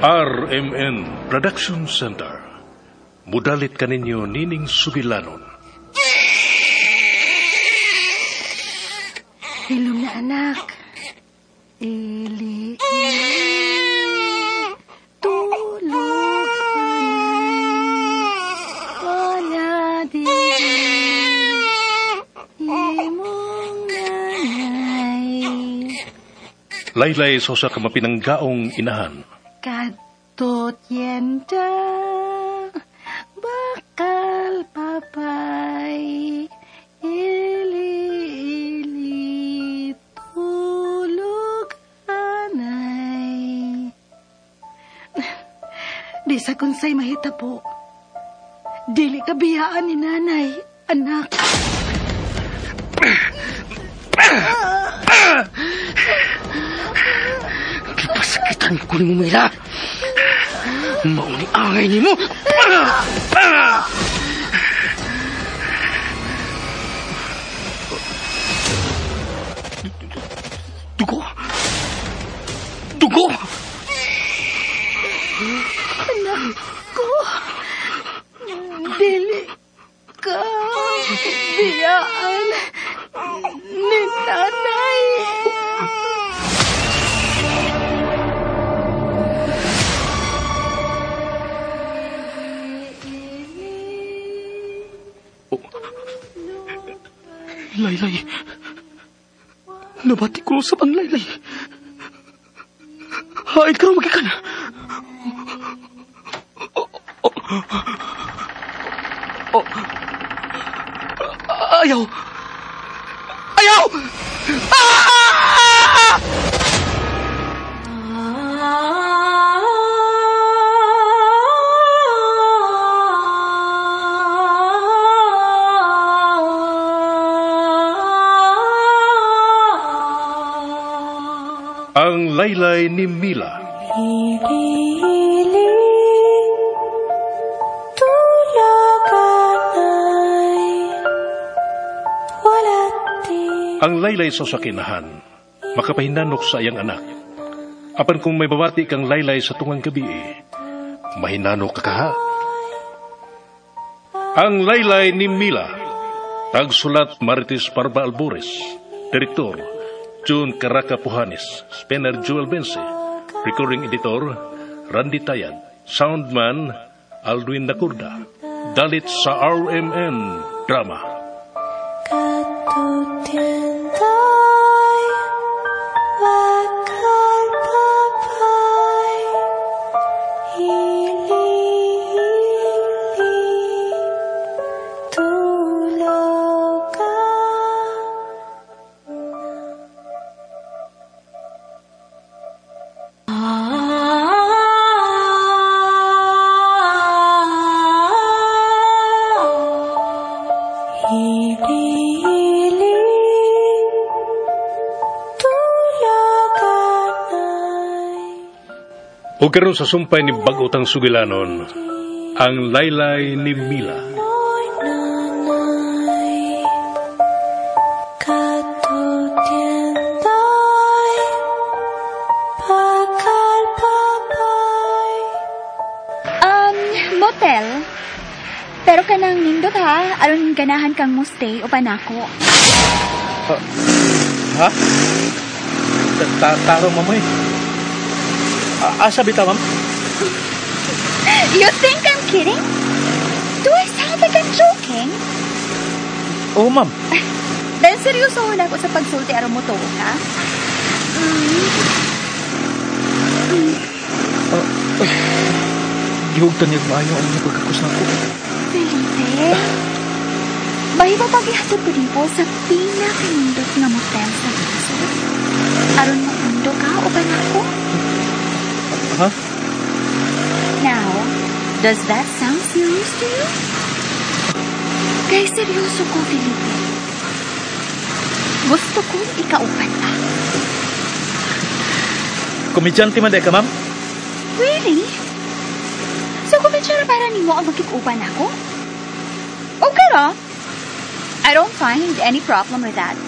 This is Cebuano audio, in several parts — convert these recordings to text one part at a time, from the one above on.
RMN Production Center. Mudalit kaninyo nining sugilanon. Hilom na, anak. Ili, ili, tulog anay, wala di imong nanay. Laylay sa usa ka mapinanggaong inahan. Kadto tienda, bakal papay, ili, ili, tulog anay. Di sa kunsay mahitabo. Dili ka biyaan ni nanay, anak. Gipasakitan ko ni mo, Mila. Mauni angay ni mo. Dugo! Dugo! Anak ko, dili ka biyaan ni nanay. Laylay. Nabati ko sa ang Laylay. Hain ka magikan. Oh. Ayaw! Ayaw! Ah! Ang Laylay ni Mila. Ili, tulog anay, wala di. Ang laylay sa sakinahan, makapahinanok sa iyang anak. Apan kung may babati kang laylay sa tungang gabi, mahinanok ka kaha. Ang Laylay ni Mila. Tagsulat Marites Parba Albores. Direktor June Caraca Puhanes. Spenner Joel Bense. Recording editor Randy Tayad. Soundman Aldwin Nakurda. Dalit sa RMN Drama. Katutienday, bakal papay, ili, ili, tulog ka. Ili, ili, tulog anay. O karon sa sumpay ni bag-otang sugilanon, ang Laylay ni Mila. Noy nanay, katutienday, bakal papay. Motel. Pero kanang nindot ha, aron ganahan kang mo stay upan ako. Ha? Taro, mamoy. Asa bitaw, ma'am? You think I'm kidding? Do I sound like I'm joking? Oo, ma'am. Dahil seryoso na ako sa pagsulti aron mo tuo ka. Gihugtan niya maayo ang pagkakos na ako. Felipe, bahiba pag-ihatod ko dito sa pinakanindot nga motel sa lungsod? Aron maundo ka uban ako? Ha? Now, does that sound serious to you? Kay seryoso ko, Felipe. Gusto kong ikaupan ka. Komedyante man ka, ma'am? Really? So, kumensyara para nimo ang magkikupan ako? Okay ra. I don't find any problem with that.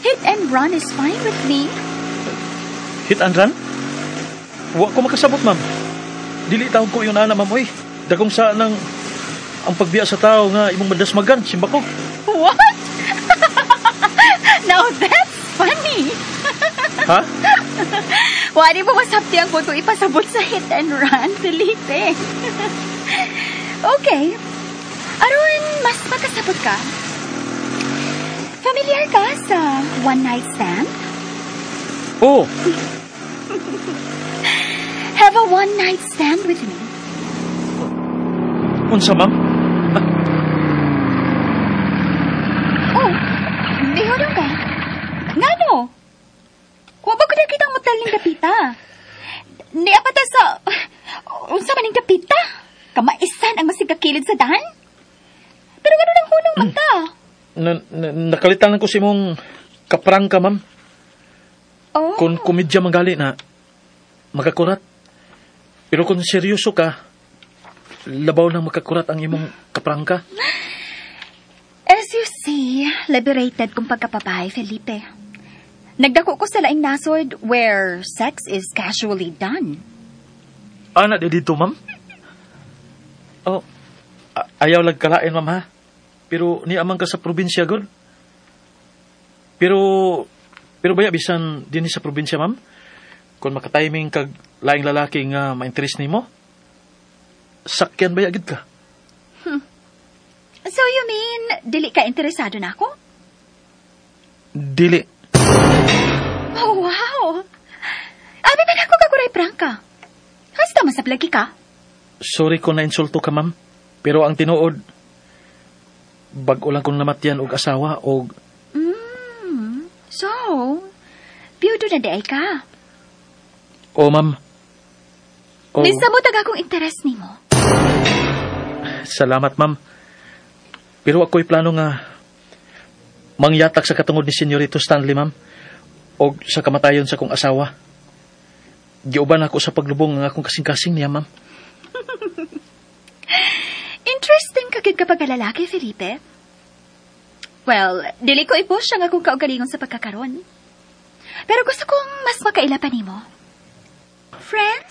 Hit and run is fine with me. Hit and run? Wa ko makasabot, ma'am. Dili taon ko yung ana, ma'am. Uy, dagong sa nang ang pagbiya sa tao nga imong madasmagan, simba ko. What? Now that's funny. Ha? Wari mo masabti ang puto ipasabot sa hit and run, Felipe. Okay. Aron, mas makasabot ka. Familiar ka sa one night stand? Oh. Have a one night stand with me. Unsa, ma'am? Oh, mihurong ka. Ngano? Wa ba ko nakita ang motel ning dapita? Niya pa ta sa... Unsa man ning dapita? Kamaisan ang masigakilid sa dahan? Pero gano'n ang hunong mata? Nakalitan ko si mong kaprangka, ma'am. Oh. Kung komedya manggali na, makakurat. Pero kung seryoso ka, labaw nang makakurat ang imong kaprangka. As you see, liberated kong pagkapabahay, Felipe. Nagdako ko sa laing nasod where sex is casually done. Ana, di dito, ma'am? Oh, ayaw lagkalain, ma'am, ha? Pero niamang ka sa probinsya, gol. Pero baya, bisan din sa probinsya, ma'am? Kung makatiming kag laing lalaki nga ma-interest nimo, sakyan baya gid ka? So you mean, dili ka interesado na ako? Dili. Oh, wow! Abi man ako kaguray prangka. Hasta masablagi ka. Sorry kung na-insulto ka, ma'am. Pero ang tinuod, bag-o lang kong namatyan og asawa og... So, biyudo na di ay ka. Oh, ma'am. Oh. Nisamot ang akong interes nimo. Salamat, ma'am. Pero ako'y plano nga mangyatak sa katungod ni Senyorito Stanley, ma'am, og sa kamatayon sa kong asawa. Giuban ako sa paglubong ang akong kasing-kasing niya, ma'am. Interesting ka gid kapag lalaki, Felipe. Well, dili ko i-push ang akong kaugalingon sa pagkakaron. Pero gusto kong mas makaila pa nimo. Friends?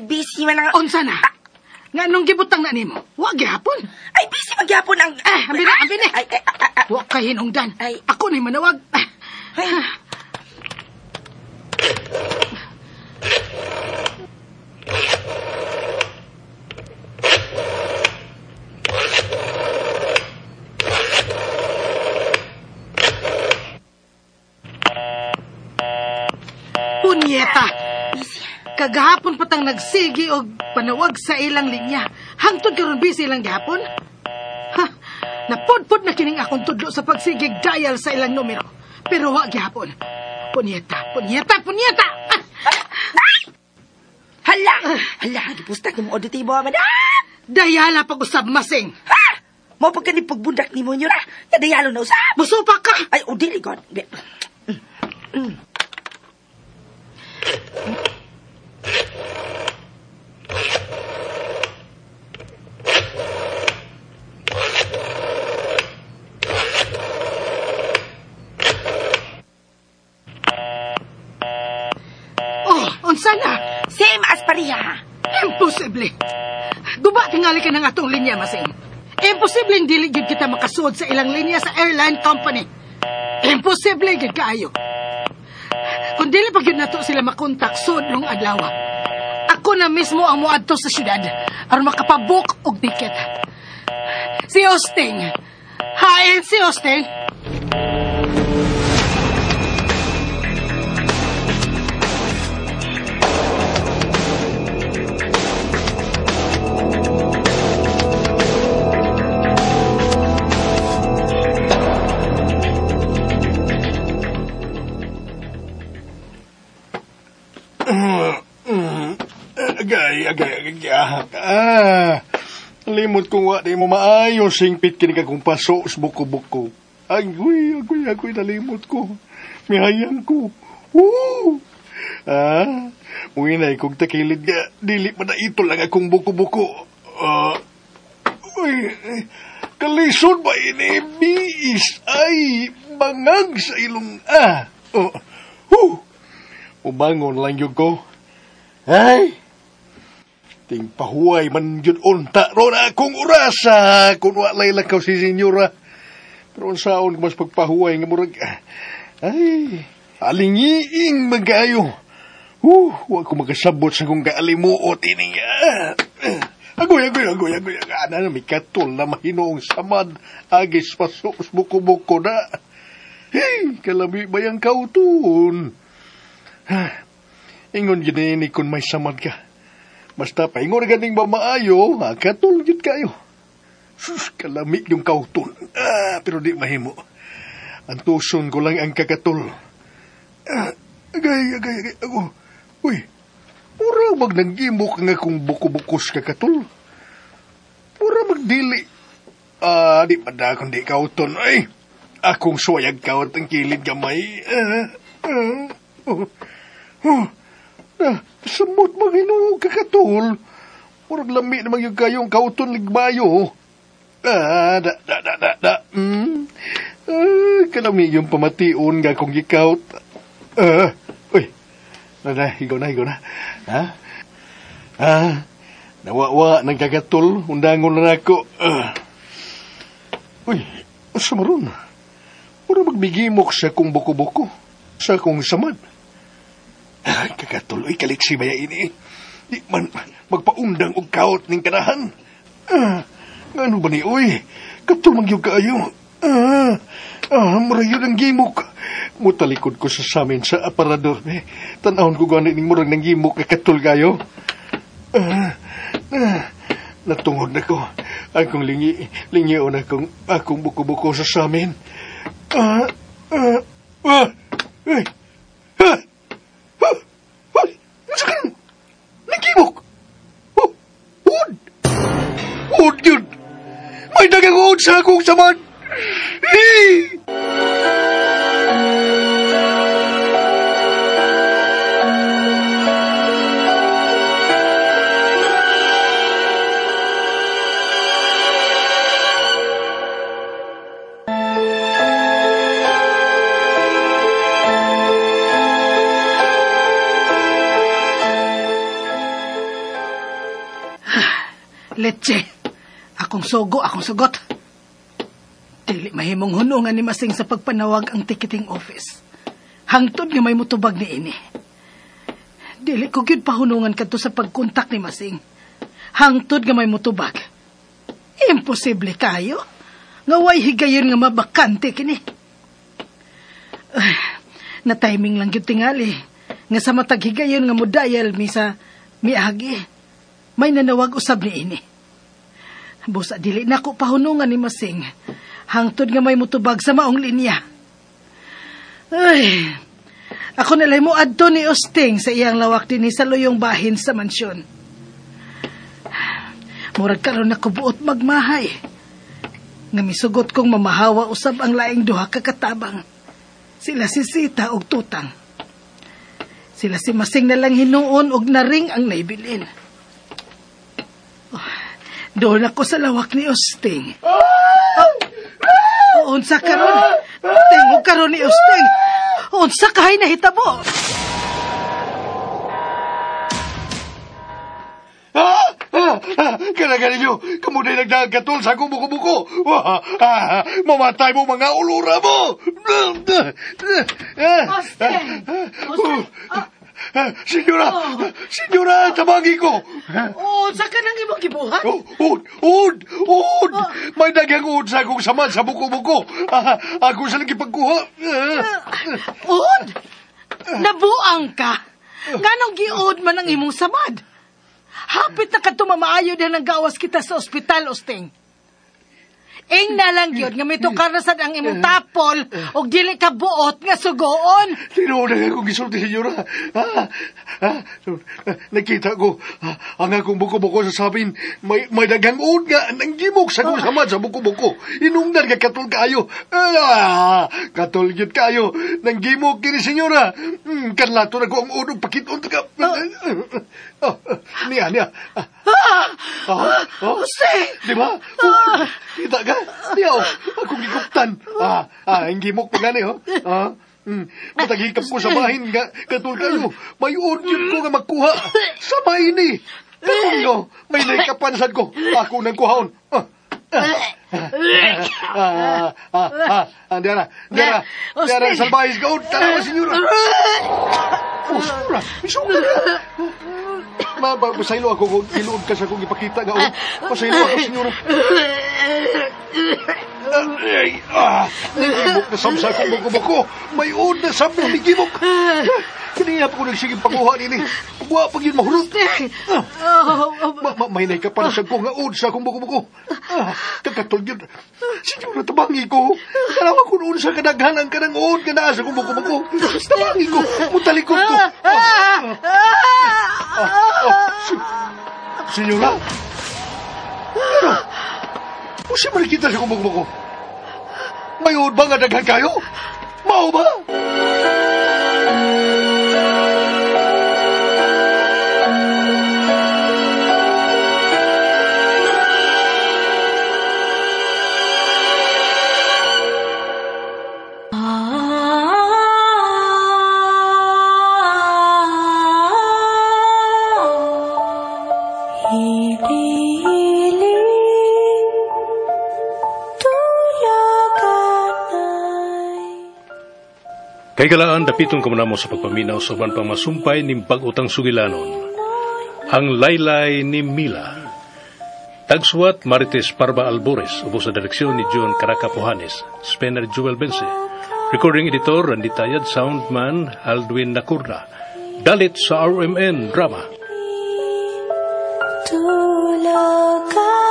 Busy man ang... Unsa na? Nga nung gibutang na nimo? Wa gihapon. Ay, busy man gihapon ang... Ambi na, ambi na. Ay, Wa kay hinungdan. Ay. Ako na'y manawag. Ay. Punyeta! Kagahapon patang nagsigi og panawag sa ilang linya. Hangtod karon busy lang gihapon. Ha, napudpud na kining akong tudlo sa pagsigig dial sa ilang numero. Pero wa gihapon. Punyeta, punyeta, punyeta! Hala! Hala, gipusta ni mo auditibo, madam! Dayala pag-usab masing. Ha! Mo pagka ni pagbundak ni mo nyo na. Kadayalo na usab! Musupa ka! Ay, o dili god. Unsa na? Same as pareha. Imposible. Guba tingali ka ng atong linya, masing. Imposible dili gid kita makasuod sa ilang linya sa airline company. Imposible gid kaayo. Kung dili pa gyud nato sila makontak sud long adlaw. Ako na mismo ang moadto sa syudad aron makapabook og ticket. Si Austin. Hain si Austin. Agay, agay, agay. Ah, limot kong wa di mo maayo singpit kini kagong paso sa buko-buko. Agoy, agoy, agoy, nalimot ko. Mihayang ko. Woo! Ah, muinay kong takilid nga. Dili pa na ito lang akong buko-buko. Uy, kalisod ba ini? Biis ay bangag sa ilong. Ah, oh, huh! Ubangon lang yun ko. Ay! Ting pahuway man yun unta ron akong orasa kung walay lakaw si senyora. Pero unsaon mas pagpahuway nga murag. Ay, alingiing magayo. Wa ko makasabot sa kong kaalimuot ini. Agoy, agoy, agoy, agoy. Ana, may katol na mahinoong samad. Agis pasok buko-buko na. Hey, kalami ba yung kauton? Ingon gini kung may samad ka. Basta paingon ganing ba maayo, katol gyud kayo. Sus, kalami yung kauton. Ah, pero di mahimo. Antuson ko lang ang kakatol. Ah, agay, agay, agay. Ako. Uy, mura mag nagimok nga kung buko-bukos kakatol. Mura magdili. Ah, di pa da kundi kauton. Ay, akong suwayag kaut ang kilid gamay. Samot mag-ino kakatol. Murag lami naman yung kayong kauton ligbayo. Ah, da, da, da, da, da. Kalami yung pamation nga kong gikaut. Uy, na, na, higaw na, higaw na. Ha? Ah, nawawa ng kakatol. Undangon na ako. Uy, asa maron? Murag magbigimok sa kong buko-buko. Sa kong samad. Ay, kakatuloy, kaliksi ba ini? Di man magpaundang og kaut ning kanahan. Ngano ba ni, uy? Katulmang yung kaayo. Murag yun ang gimok. Mutalikod ko sa samin sa aparador. Eh. Tanahon ko gani ning murag ng gimok kakatul kayo. Natungod na ko. Akong lingi, lingion akong buko-buko sa samin. Ay, Nagimok! Oh, ud! Ud yun! May dagang ud sa akong samad! Eh! Leche, akong sogo, akong sugot. Dili mahimong hunungan ni Masing sa pagpanawag ang ticketing office. Hangtod nga may mutubag ni ini. Dili ko gyud pahunungan kadto sa pagkontak ni Masing. Hangtod nga may mutubag. Imposible kayo. Nga way higayon nga mabakante kini. Na timing lang gyud tingali. Nga sa matag higayon nga modayal mi sa miagi. May nanawag usab ni ini. Busa dili na ko pahunungan ni Masing. Hangtod nga may mutubag sa maong linya. Ay, ako nalay mo adto ni Osting sa iyang lawak dinhi sa luyong bahin sa mansyon. Murag karon ako buot magmahay. Nga misugot kong mamahawa usab ang laing duha ka katabang. Sila si Sita og Tutang. Sila si Masing na lang hinuon og naring ang naibilin. Oh, doon ako sa lawak ni Osting. Oh, unsa karon? Tingog karon ni Osting. Unsa kahay nahitabo? Kanaga ninyo, kamuna'y nagdagkatol sa akong buko-buko. Mamatay mo mga ulura mo! Osting! Osting! Senyora! Senyora, tabagi ko! Oh, sa ka nang imong gibuhat? Ud! Ud! Ud! May daghang ud sa akong samad sa buko-buko. Ako sa lagi pagkuha. Ud? Nabuang ka! Nganong giud man ang imong samad? Hapit na ka tumamaayo din ang gawas kita sa ospital, Osting. Ing na lang yun nga mitukar na sad ang imong tapol og dili ka buot nga sugoon. Tinuod na akong gisulti, senyora. Nakita ko ang akong buko-buko sa sabin. May daghang uod nga nanggimok sa akong samad sa buko-buko. Inungdan ka katol kaayo. Katol gyud kaayo. Nanggimok kini, senyora. Kanlato na ko ang uod og pakiton ka. Niya, niya. Jose! Di ba? Kita ka? Niya, oh. Akong giguptan. Ang gimok pa gani, oh. Matagikap ko sa bahin nga, katul kayo. May uod yun ko nga magkuha. Sa bahin eh. Katul ko, may naikapansan ko. Ako nang kuhaon. Diara, diara. Diara, salbahis ka. Oh, tara, senyora. Oh, senyora, misuga ka. Masaylo ako kung iluod ka sa akong ipakita nga. Masaylo ako, senyora. Nagimok na sab sa akong buko-buko. May uod na sab na migimok. Kaniya pa ko nagsiging panguha nini. Wa pag yun mahurot. May naikapanasag ko nga uod sa akong buko-buko. Kakatol yun. Senyora, tabangi ko. Kalawa ko noon sa kadaghanan ka ng uod nga naa sa akong buko-buko. Tabangi ko. Mutalikod ko. Senyora? Ano? Usi man kita sa akong buko-buko. May uod ba nga daghan kayo? Mao ba? Kay galaan, dapiton ko muna mo sa pagpaminaw sa uban pang masumpay ning bag-utang sugilanon. Ang Laylay ni Mila. Tagsuwat Marites Parba Albores, ubos sa direksyon ni John Caracapuhanes, Spencer Jewel Bense. Recording editor, Randy Tayad, soundman Aldwin Nakurda. Dalit sa RMN Drama. Tulaganay.